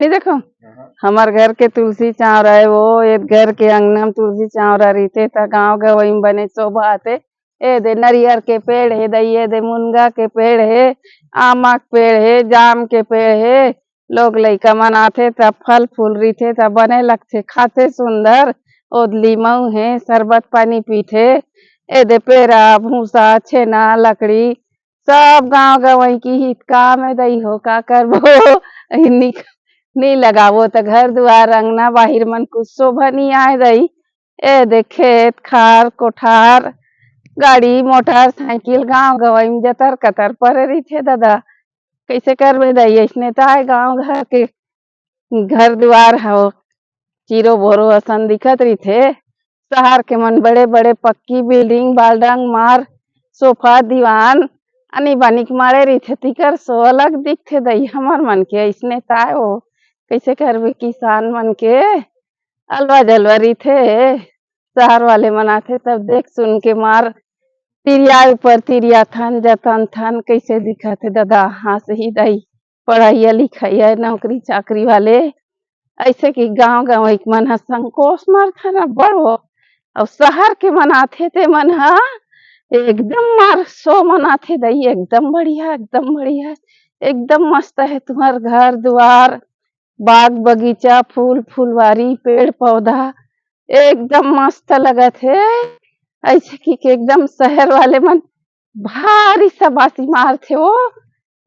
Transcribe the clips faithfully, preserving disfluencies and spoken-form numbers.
नहीं देखो, हमर घर के तुलसी चांवरा हे वो, ए घर के अंगना में तुलसी चांवरा रहिथे, त गांव गंवई में बने शोभा आथे। ए दे नरियर के पेड़ हे दई, ए दे मुनगा के पेड़ हे, आमा के पेड़ हे, जाम के पेड़ हे। लोग लइका मन आथे, त फल फूल रहिथे, त बने लगथे, खाथे सुंदर। ओद लीमऊ हे, शरबत पानी पीथे। ए दे पेरा, भूसा, छेना, लकड़ी, सब गांव गंवई के हित काम हे दई हो, का करबो? नी, नी लगाबो त घर दुआर, अंगना बाहिर मन कुछ शोभा नी आय दई। ए दे खेत खार कोठार, गाड़ी मोटर साइकिल गांव गंवई में जतर कतर परे रहिथे ददा। कइसे करबे दई, अइसने त आय गांव घर के घर दुआर ह चिरो बोरो असन दिखत रहिथे। शहर के मन बड़े-बड़े पक्की बिल्डिंग, बालडंग मार, सोफा, दीवान, आनी बानी के माड़े रहिथे, तिकर सो अलग दिखथे दई। हमर मन के अइसने ताय ओ, कइसे करबे किसान मन के अलवा जलवा रहिथे। शहर वाले मन आथे तब देख सुन के मार तिरिया ऊपर तिरिया थन जतन थन कइसे दिखत हे ददा, हाँसही दई। पढ़इया लिखइया, नौकरी चाकरी वाले, अइसे कि गाँव गंवई के मन ह संकोच मारथे न बड़ हो। अउ शहर के मन आथे ते मन ह एकदम मार सो मनाथे दई, एकदम बढ़िया, एकदम बढ़िया, एकदम मस्त हे तुँहर घर दुआर, बाग बगीचा, फूल फुलवारी, पेड़ पौधा, एकदम मस्त लगत हे। अइसे कि, कि एकदम शहर वाले मन भारी शाबाशी मारथे ओ,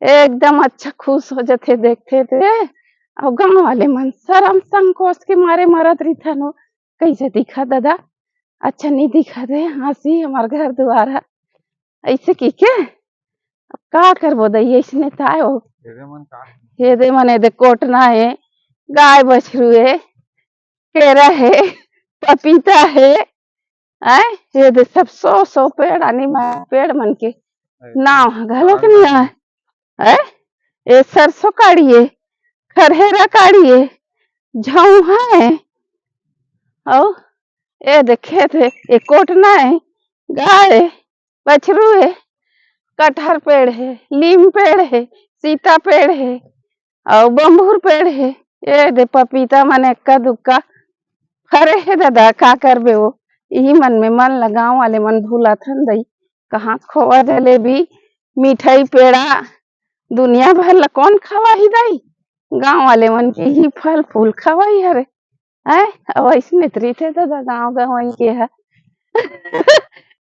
एकदम अच्छा खुश हो जथे देखथे ते। अउ गाँव वाले मन शरम संकोच के मारे मरत रहिथन ओ, कइसे दिखा ददा, अच्छा नी दिखा दे, हाँसी हमर घर दुआर ह। अइसे कि के, अब का करबो दई, अइसने ताय ओ। एदे मन का हे? एदे मन एदे कोटना हे, गाय बछरू हे, केरा हे, पपीता हे, आय, एदे सब सो सो पेड़ आनी मा-, पेड़ मन के नाव ह घलो के नी आय। आय, ए सरसों काड़ी हे, खरहेरा काड़ी हे, झउहा हे, अउ एदे खेत हे, ए कोटना हे, गाय हे, बछरू हे, कटहर पेड़ हे, लीम पेड़ हे, सीता पेड़ हे, अउ बम्भूर पेड़ हे। एदे पपीता मन एक्का दुक्का फरे हे ददा, का करबे ओ? इही मन में मन ल गाँव वाले मन भुलाथन दई। कहाँ खोवा जलेबी, मिठाई पेड़ा, दुनिया भर ल कोन खवाही दई? गाँव वाले मन के इही फल फूल खवाही हरे। हैं? अउ अइसने त रहिथे ददा गाँव गंवई के ह।